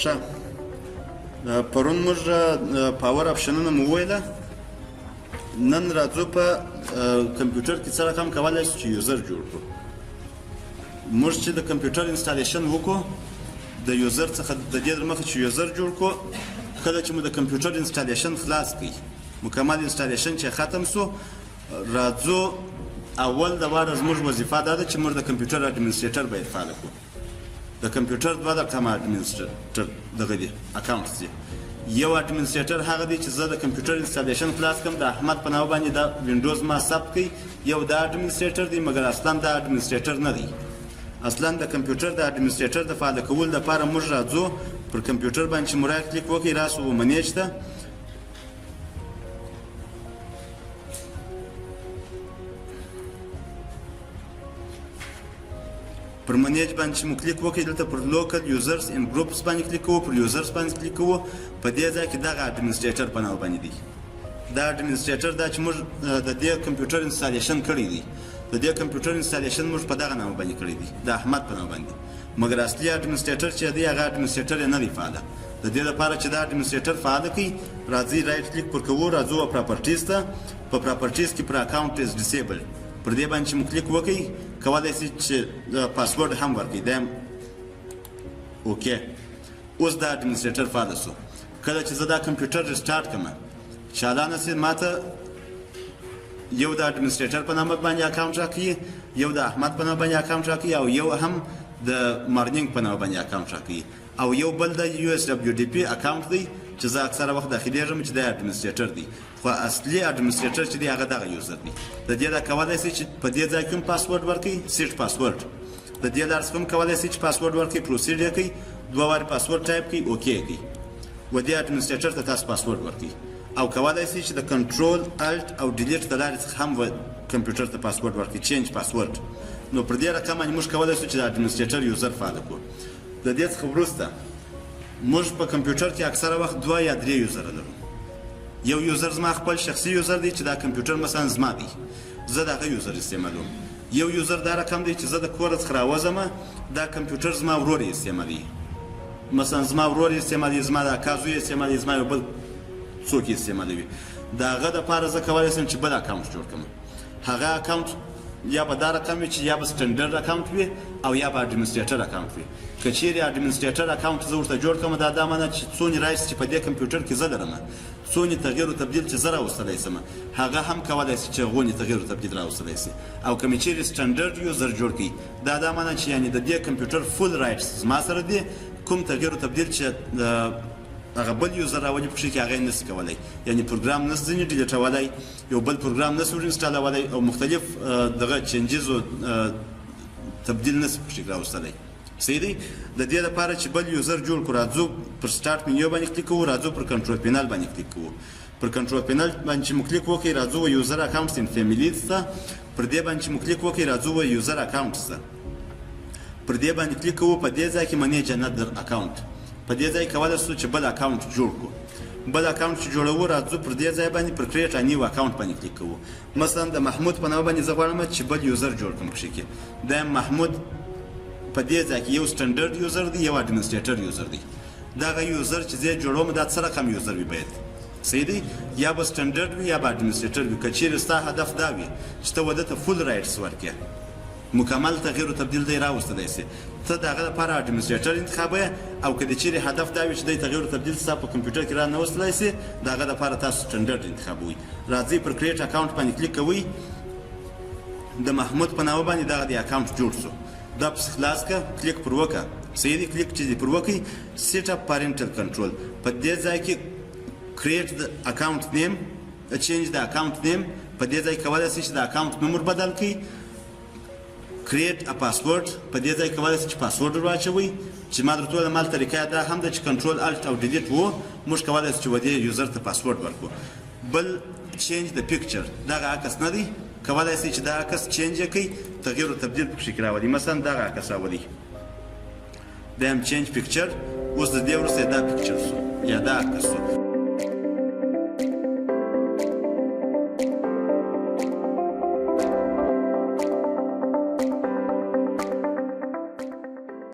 ښه، پرون موږ power اپشنونه مو وویله. نن راځو په کمپیوټر کې څه رقم کولی شو چې user جوړ کړو. موږ چې د کمپیوټر installation وکړو د user څخه، د دې در مخه چې user جوړ کړو، کله چې مو د کمپیوټر installation خلاص کړي، مکمل installation چې ختم سو، راځو اول د واره زموږ وظیفه دا ده چې موږ د کمپیوټر administrator باید فعال کړو. د کمپیوټر دوه رقمه administrator دغه دي، account دي. یو administrator هغه دی چې زه د کمپیوټر installation خلاص کړم، د احمد په نامه باندې دا وینډوز ما ثبت کړي، یو دا administrator دی، مګر اصلا دا administrator نه دی. اصلا د کمپیوټر د administrator د فعال کولو لپاره موږ راځو پر کمپیوټر باندې چې مو right click وکړي، راسو و manage ته. پر manage باندې چې مو کلیک وکړي، دلته پر local users and groups باندې کلیک کوو، پر users باندې کلیک کوو. په دې ځای کې دغه administrator په نامه باندې دی. دا administrator دا چې موږ د دې کمپیوټر installation کړی دی، د دې کمپیوټر installation موږ په دغه نامه باندې کړی دی، د احمد په نامه باندې، مګر اصلي administrator چې دی هغه administrator یې نه دی فعاله. د دې لپاره چې دا administrator فعاله کړي، راځئ right click پر کوو، راځو properties ته. په properties کې پر account is disabled پر دې باندې چې مو کلیک وکړئ، کولی شئ چې پاسورډ هم ورکړئ. دا okay، اوس دا administrator فعال شو. کله چې زه دا کمپیوټر restart کړم، چالانه سي، ماته یو د administrator په نامه باندې account راکوي، یو د احمد په نامه باندې account راکوي، او یو هم د مارنینګ په نامه باندې account راکوي، او یو بل د یو اس ډبلیو ډي پی account دی چې زه اکثره وخت داخلېږم چې دا administrator دی، خو اصلي administrator چې دی هغه دغه user دی. د دې دا کولی شي چې په دې ځای کې هم پاسورډ ورکړي، set password. د دې لارې څخه هم کولی شي چې پاسورډ ورکړي، proceed یې کوي، دوه وارې password type کوي، okay یې کوي، و دې administrator ته تاسو پاسورډ ورکړي. او کولی شئ چې د control alt او delete د لارې څخه هم کمپیوټر ته پاسورډ ورکړي، change password. نو پر دې رقم باندې موږ کولی شو چې د administrator user فعال کړو. د دې څخه وروسته موږ په کمپیوټر کې اکثره وخت دوه یا درې user لرو. یو user زما خپل شخصي user دی چې دا کمپیوټر مثلا زما دی، زه د هغه user استعمالوم. یو user دا رقم دی چې زه د کوره څخه راوځم، دا کمپیوټر زما ورور یې استعمالوي، مثلا زما ورور یې استعمالوي، زما د اکا زوی یې استعمالوي، زما یو بل څوک یې استعمالوي. د هغه دپاره زه کولی شم چې بل account جوړ کړم. هغه account یا به دا رقم وي چې یا به standard account وي او یا به administrator account وي. که چیرې administrator account زه ورته جوړ کړم، دا دا معنی چې څونې rights چې په دې کمپیوټر کې زه لرم، څونې تغییر او تبدیل چې زه راوستلی شم، هغه هم کولی شي چې غونې تغییر او تبدیل راوستلی شي. او که مې چیرې standard user جوړ کړي، دا دا معنی چې یعنې د دې کمپیوټر full rights زما سره دي، کوم تغییر او تبدیل چې هغه بل user راولي پکښې کې هغه یې نشي کولی، یعنې پروګرام نشي ځینې delete ولی، یو بل پروګرام نشي ور install ولی، او مختلف دغه changes او تبدیل نشي پکښې راوستلی. صحیح دی. د دې لپاره چې بل user جوړ کړو، راځو پر start menu باندې کلیک کوو، راځو پر control panel باندې کلیک کوو. پر control panel باندې چې مو کلیک وکړي، راځو user accounts and families ته. پر دې باندې چې مو کلیک وکړي، راځو user accounts ته. پر دې باندې کلیک کوو، په دې ځای کې manage another account، په دې ځای کولی شو چې بل account جوړ کړو. بل account چې جوړوو، راځو پر دې ځای باندې پر create a new account باندې کلیک کوو. مثلا د محمود په نامه باندې زه غواړم چې بل user جوړ کړم پکښې کې. دا محمود په دې ځای کې یو standard user دی، یو administrator user دی. دغه user چې زه جوړوم دا څه رقم user وي باید؟ صحیح دی، یا به standard وي یا به administrator وي. که چیرې ستا هدف دا وي چې ته وده ته full rights ورکړې، مکمل تغییر او تبدیل دی راوستلی شي، ته د هغه لپاره administrator انتخابوې. او که د چیرې هدف دا وي چې دی تغییر او تبدیل ستا په کمپیوټر کې را نه وستلی شي، د هغه لپاره تاسو standard انتخابوئ. راځئ پر create account باندې کلیک کوئ. د محمود په نامه باندې دغه د account جوړ شو. دا پسې خلاص که، کلیک پر وکړه. صحیح دی. کلیک چې پر وکړئ، set up parental control، په دې ځای کې create the account name، change the account name، په دې ځای کولی شئ چې د account نوم ور بدل کړئ. create a password، په دې ځای کولی شئ چې پاسورډ ور واچوئ. چې ما درته وویل مال طریقه دا هم ده چې control alt او delete وو، موږ کولی شو چې ودې user ته پاسورډ ورکړو. بل change the picture، دغه عکس نه دی، کولی شئ چې دا عکس change یې کړئ، تغییر او تبدیل پکښې کې راولئ. مثلا دغه عکس راولئ، بیا هم change picture. اوس د دې وروسته دا picture شو یا دا عکس شو.